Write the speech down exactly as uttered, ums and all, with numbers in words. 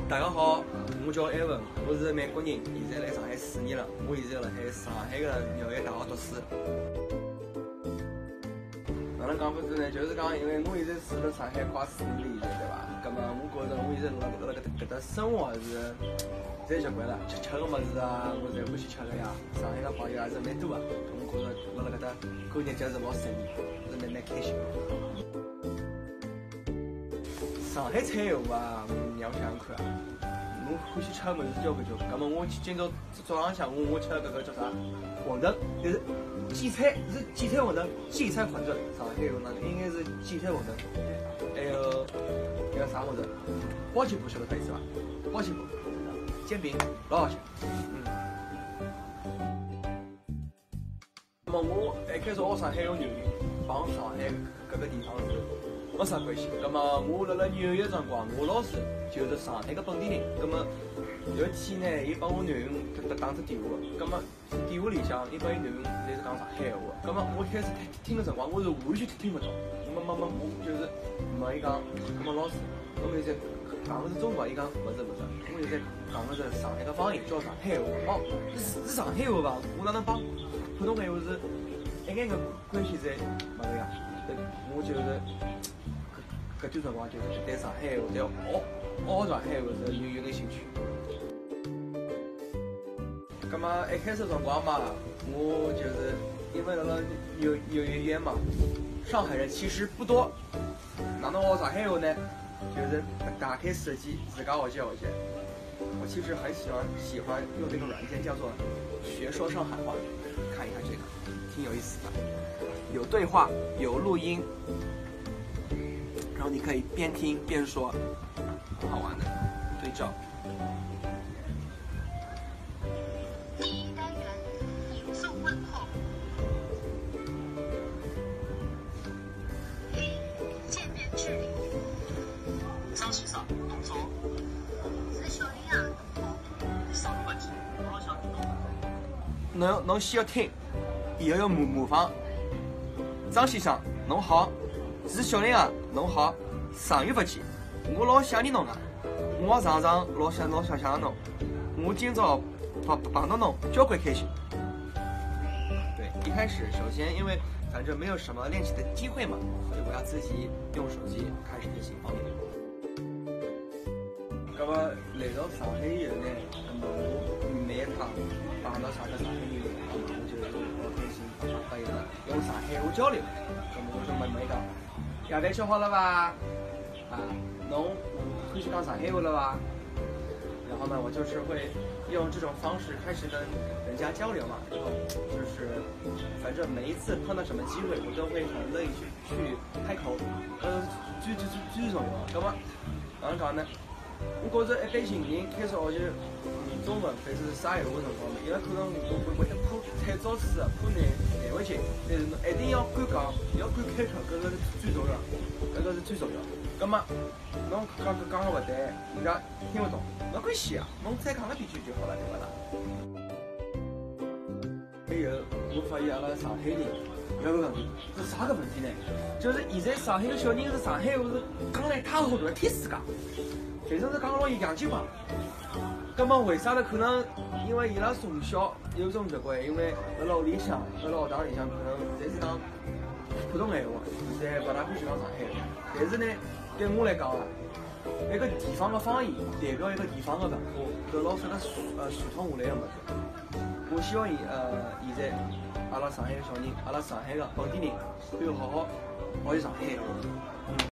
大家好，我叫艾文，我是美国人，现在来上海四年了。我现在辣海上海个纽约大学读书。哪能讲法子呢？就是讲，因为我现在住辣上海快四年了，现在对伐？葛末我觉着我现在辣辣搿搭搿搭生活是侪习惯了，吃吃个物事啊，我侪欢喜吃个呀。上海个朋友还是蛮多个，我觉着辣辣搿搭过日脚是老适意，是蛮蛮开心。 上海菜我啊，我让我想想看啊，我欢喜吃个物事交关交关。葛末我今朝早浪向我我吃了搿个叫啥？馄饨，就是荠菜，是荠菜馄饨，荠菜馄饨。上海有哪能？应该是荠菜馄饨。还有还有啥物事？包鸡脯，晓得啥意思伐？包鸡脯，煎饼，老好吃。嗯。 那么我一开始学上海话个原因，帮上海搿个地方是没啥关系。那么我辣辣纽约辰光，我老师就是上海个本地人。那么有一天呢，伊帮我囡儿打打只电话，那么电话里向伊帮伊囡儿侪是讲上海话。那么我开始听听个辰光，我是完全听听勿懂。那么那么我就是问伊讲，那么老师， 侬现在讲个是中文，伊讲勿是勿是，我现在讲个是上海个方言，叫上海话。哦，是是上海话伐？我哪能帮普通闲话是一眼个关系侪没个呀？对，我就是搿搿段辰光就是对上海话，对学学上海话是有有眼兴趣。 葛末一开始辰光嘛，我就是因为辣辣纽纽约嘛，上海人其实不多，哪能学上海话呢？就是打开手机自家学习学习。我其实很喜欢喜欢用这个软件，叫做学说上海话，看一看这个，挺有意思的，有对话，有录音，然后你可以边听边说，很好玩的对照。 第一单元，吟诵问候。一、见面致礼。张先生，侬早。是小林啊，侬好。啥个问题？我老想听懂。侬侬先要听，以后要模模仿。张先生，侬好。是小林啊，侬好。长远勿见。 我老想念侬啊，我也常常老想老想想侬。我今朝碰碰到侬，交关开心。对，一开始首先因为反正没有什么练习的机会嘛，所以我要自己用手机开始练习方言。那么来到上海以后呢，那么我每一趟碰到啥个上海人，那么我就老开心，发一个用上海话交流，那么我就问问伊讲，夜饭吃好了伐？ 啊，侬欢喜讲上海话了伐？然后呢，我就是会用这种方式开始跟人家交流嘛，然后就是反正每一次碰到什么机会，我都会很乐意去去开口，呃，最最最最重要。那么哪能讲呢？我觉着一般性人开始学习嗯中文或者是啥闲话个辰光呢，伊拉可能会会会一怕太早死啊，怕难难为情，但是侬一定要敢讲，要敢开口，搿个是最重要，搿个是最重要。葛末 侬讲讲讲个勿对，人家听勿懂，没关系啊，侬再讲个几句就好了，对勿啦？还有，我发现阿拉上海人有个问题，是啥个问题呢？就是现在上海个小人是上海话是讲了一塌糊涂，天世界，反正是讲了洋泾浜。葛末为啥呢？可能因为伊拉从小有种习惯，因为辣辣屋里向，辣辣学堂里向，可能侪是讲 普通闲话，侪勿大欢喜讲上海话。但是呢，对我来讲啊，一个地方个方言代表一个地方个文化，搿老是个呃传统下来个物事。我希望现呃现在阿拉上海个小人，阿拉上海个本地人，可以好好学习上海话。